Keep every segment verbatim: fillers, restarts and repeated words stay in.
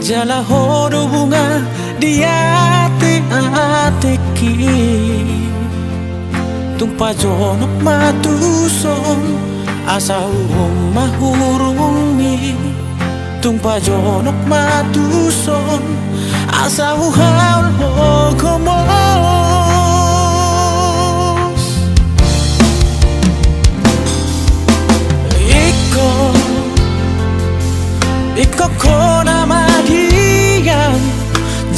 Jala ho do bunga di ateatengki. Tung pajonok ma tuson asa huhum ma hurungmi. Tung pajonok ma tuson asa huhaol ho gomos. Ingkon, ingkon ho na madiam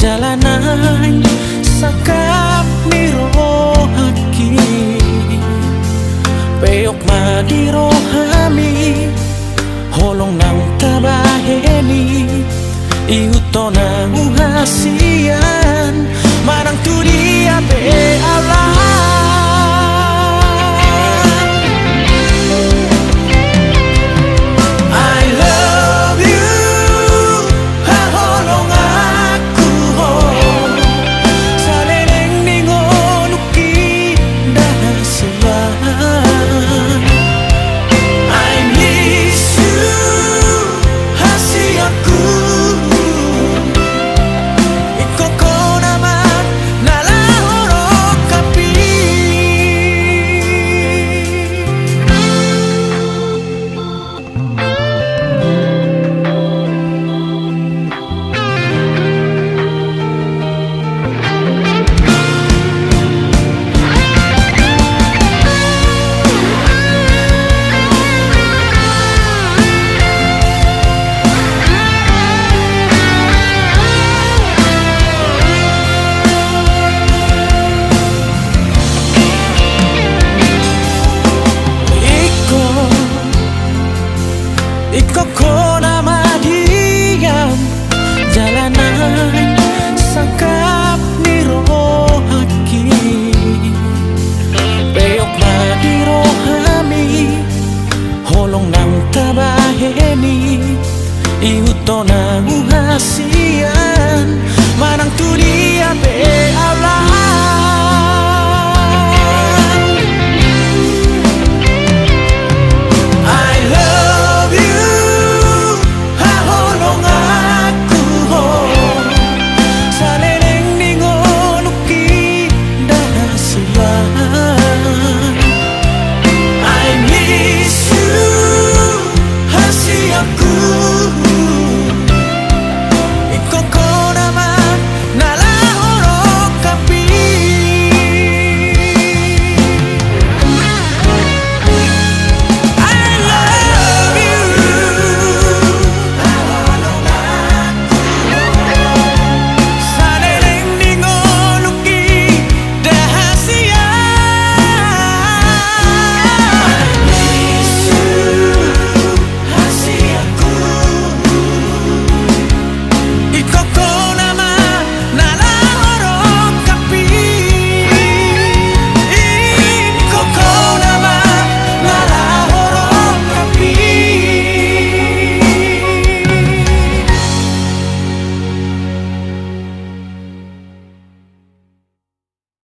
jala nai sangkap ni rohangki. Peop ma di rohami holong naung tabahen i. Ihuthon hamu hasian manang tu dia pe au